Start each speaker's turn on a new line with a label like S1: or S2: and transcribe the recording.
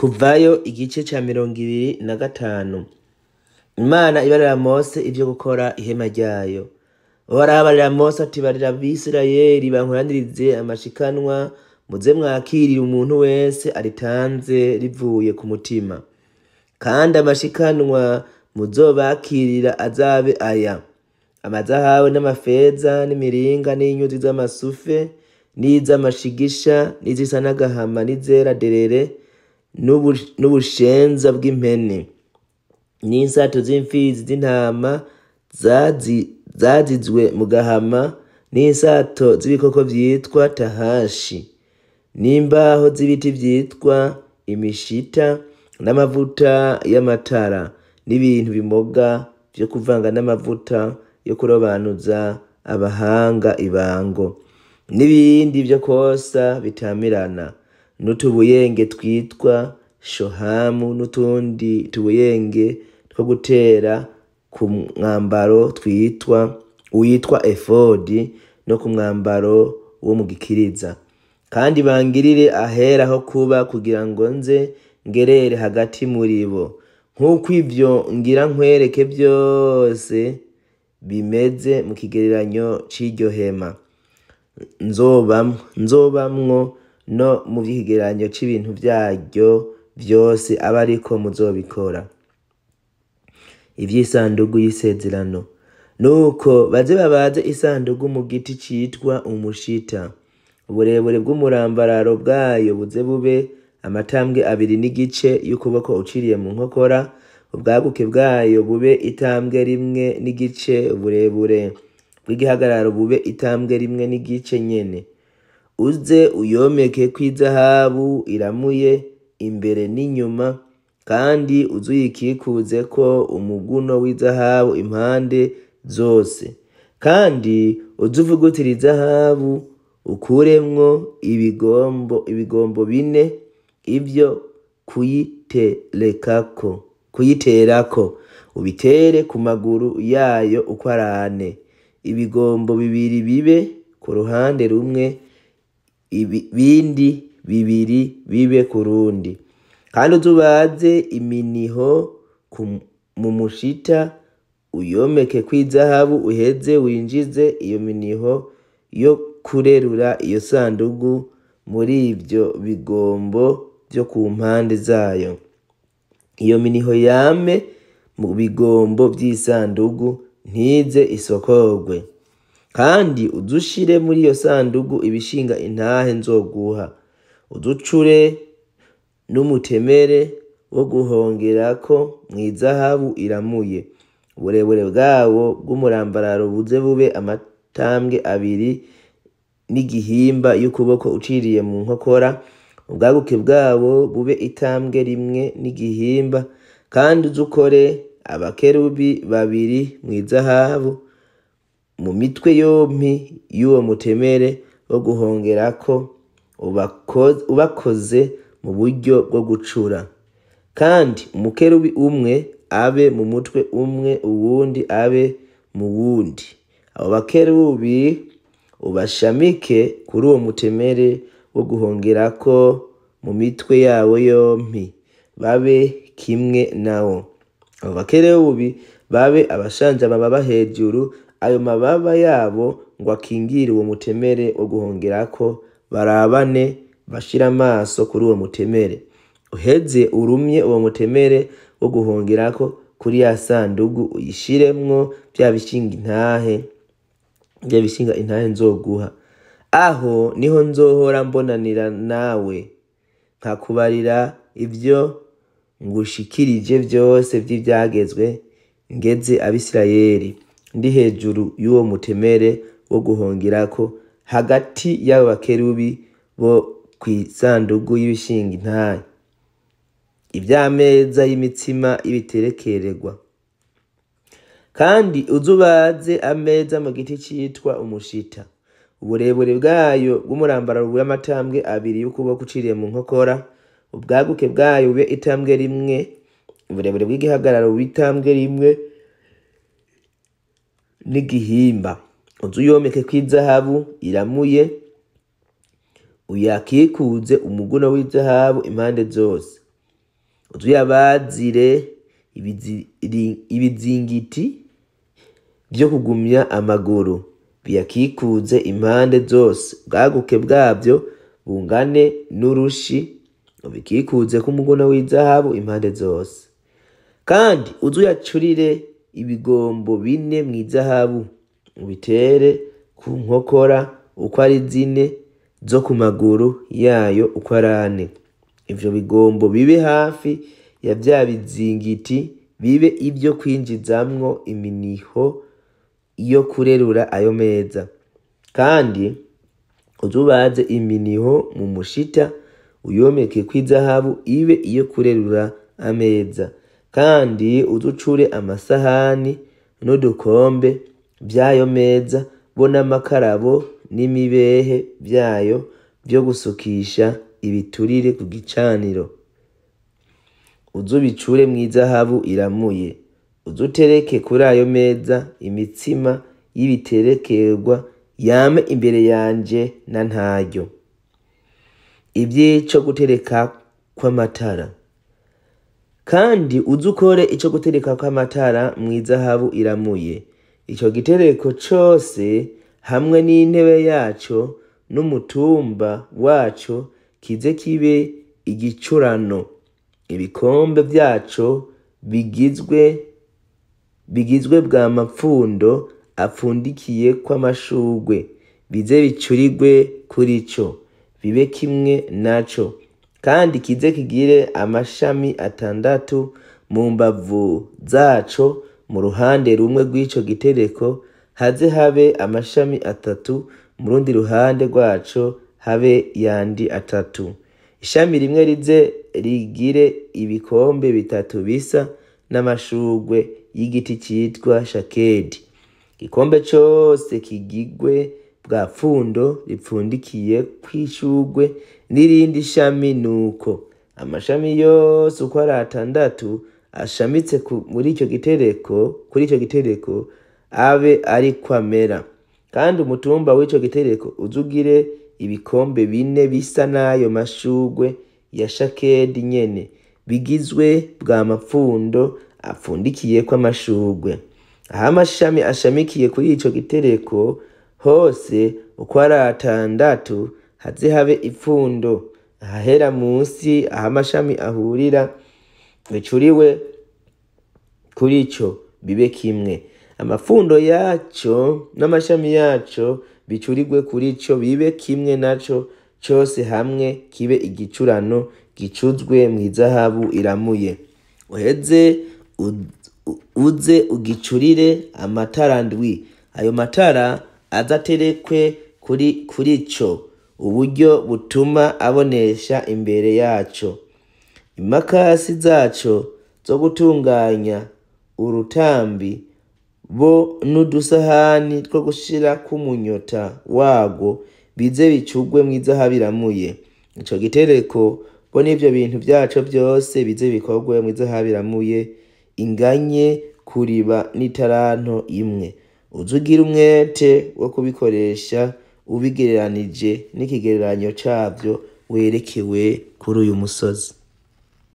S1: Kuvayo igice ca 25. Imana ibarira Mose ivyo gukora ihema ryayo. Uhoraho abarira Mose ati: "Barira Abisirayeli bankoranirize amashikanwa, muze mwakirire umuntu wese aritanze rivuye ku mutima. Kandi amashikanwa muzobakirira azabe aya: amazahabu n'amafeza n'imiringa n'inyuzi z'amasufe n'iz'amashigisha n'izisa n'agahama n'izera derere n'ubushenza bw'impene n'insato z'imfizi z'intama zazizwe mu gahama n'insato z'ibikoko vyitwa tahashi n'imbaho z'ibiti vyitwa imishita n'amavuta y'amatara n'ibintu bimoga vyo kuvanga n'amavuta yo kurobanuza abahanga ibango n'ibindi vyo kwosa bitamirana n'utubuyenge twitwa shohamu n'utundi tubuyenge two gutera ku mwambaro twitwa witwa efodi no ku mwambaro wo mu gikiriza. Kandi bangirire ahera ho kuba kugira ngo nze ngerere hagati muri bo, nk'uko ivyo ngira nkwereke vyose bimeze mu kigereranyo c'iryo hema nzobamwo no mu vy'ikigereranyo c'ibintu vyaryo vyose, abe ariko muzobikora." Ivy'isandugu y'isezerano. Nuko baze babaze isandugu mu giti citwa umushita. Uburebure bw'umurambararo bwayo buze bube amatambwe 2.5 y'ukuboko uciriye mu nkokora, ubwaguke bwayo bube itambwe 1.5, uburebure bw'igihagararo bube itambwe 1.5 nyene. Uze uyomeke kw'izahabu iramuye imbere n'inyuma, kandi uze uyikikuzeko umuguno w'izahabu impande zose. Kandi uze uvugutire izahabu ukuremwo ibigombo 4 ivyo kuyiterako, ubitere ku maguru yayo uko ari ane. Ibigombo 2 bibe ku ruhande rumwe, ibindi 2 bibe ku rundi. Kandi uzubaze iminiho mu mushita, uyomeke kw'izahabu, uheze winjize iyo miniho yo kurerura iyo sandugu muri ivyo bigombo vyo ku mpande zayo. Iyo miniho yame mu bigombo vy'isandugu, ntize isokorwe. Kandi uzushire muri iyo sandugu ibishinga intahe nzoguha, uzucure n'umutemere wo guhongerako mw'izahabu iramuye. Uburebure bwawo bw'umurambararo buze bube amatambwe 2 n'igihimba y'ukuboko uciriye mu nkokora, ubwaguke bwawo bube itambwe 1 n'igihimba. Kandi uzukore abakerubi 2 mw'izahabu mu mitwe yompi y'uwo mutemere wo guhongerako, ubakoze mu buryo bwo gucura. Kandi umukerubi umwe abe mu mutwe umwe, uwundi abe mu wundi. Abo bakerubi ubashamike kuri uwo mutemere wo guhongerako mu mitwe yawo yompi, babe kimwe nawo. Abo bakerubi babe abashanje amababa hejuru, ayo mababa yabo ngo akingire uwo mutemere wo guhongerako, barabane bashire amaso kuri uwo mutemere. Uheze urumye uwo mutemere wo guhongerako kuri ya sandugu, uyishiremwo vya bishinga intahe nzoguha. Aho niho nzohora mbonanira nawe, nkakubarira ivyo ngushikirije vyose vy'ivyagezwe ngeze Abisirayeli, ndi hejuru y'uwo mutemere wo guhongerako hagati y'abo bakerubi bo kw'isandugu y'ibishinga intahe. Ivy'ameza y'imitsima y'ibiterekererwa. Kandi uzubaze ameza mu giti citwa umushita. Uburebure bwayo bw'umurambararo bube amatambwe 2 y'ukuboko uciriye mu nkokora, ubwaguke bwayo bube itambwe 1, uburebure bw'igihagararo bube itambwe 1 n'igihimba. Uze uyomeke kw'izahabu iramuye, uyakikuze umuguno w'izahabu impande zose. Uzuyabazire ibizingiti vyo kugumya amaguru, biyakikuze impande zose, ubwaguke bwavyo bungane n'urushi, ubikikuzeko umuguno w'izahabu impande zose. Kandi uzuyacurire ibigombo bine mw'izahabu, ubitere ku nkokora uko ari zine zo ku maguru yayo uko ari ane. Ivyo bigombo bibe hafi ya vya bizingiti, bibe ivyo kwinjizamwo iminiho yo kurerura ayo meza. Kandi uzubaze iminiho mu mushita, uyomeke kw'izahabu ibe iyo kurerura ameza. Kandi uzucure amasahani n'udukombe vy'ayo meza, bo n'amakarabo n'imibehe vyayo vyo gusukisha ibiturire ku gicaniro. Uzubicure mw'izahabu iramuye. Uzutereke kuri ayo meza imitsima y'ibiterekerwa yame imbere yanje na ntaryo. Ivy'ico gutereka kw'amatara. Kandi uzukore ico gutereka kw'amatara mw'izahabu iramuye. Ico gitereko cose hamwe n'intebe yaco n'umutumba waco kize kibe igicurano. Ibikombe vyaco bigizwe bwa mapfundo apfundikiye kw'amashurwe, bize bicurirwe kuri co, bibe kimwe naco. Kandi kize kigire amashami atandatu mu mbavu zaco, mu ruhande rumwe rw'ico gitereko haze habe amashami atatu, mu rundi ruhande rwaco habe yandi atatu. Ishami rimwe rize rigire ibikombe bitatu bisa n'amashurwe y'igiti citwa shakedi. Igikombe cose kigigwe bwa pfundo ripfundikiye kw'ishurwe n'irindi shami nuko. Amashami yose uko ari atandatu ashamitse muri ico gitereko, kuri ico gitereko abe ariko amera. Kandi umutumba w'ico gitereko uzugire ibikombe bine bisa n'ayo mashurwe ya shakedi nyene, bigizwe bwa mapfundo apfundikiyeko amashurwe. Aho amashami ashamikiye kuri ico gitereko hose uko ari atandatu haze habe ipfundo. Ahahera munsi aho amashami ahurira bicuriwe kuri ico bibe kimwe. Amapfundo yaco n'amashami yaco bicurirwe kuri ico bibe kimwe naco, cose hamwe kibe igicurano gicuzwe mw'izahabu iramuye. Uheze uze ugicurire amatara ndwi. Ayo matara azaterekwe kuri co, uburyo butuma abonesha imbere yaco. Imakasi zaco zo gutunganya urutambi bo n'udusahani two gushira k'umunyota warwo bize bicurwe mw'izahabu iramuye. Ico gitereko bo n'ivyo bintu vyaco vyose bize bikorwe mw'izahabu iramuye, inganye kuriba n'itaranto imwe. Uze ugire umwete wo kubikoresha ubigereranije n'ikigereranyo cavyo werekewe kuri uyu musozi.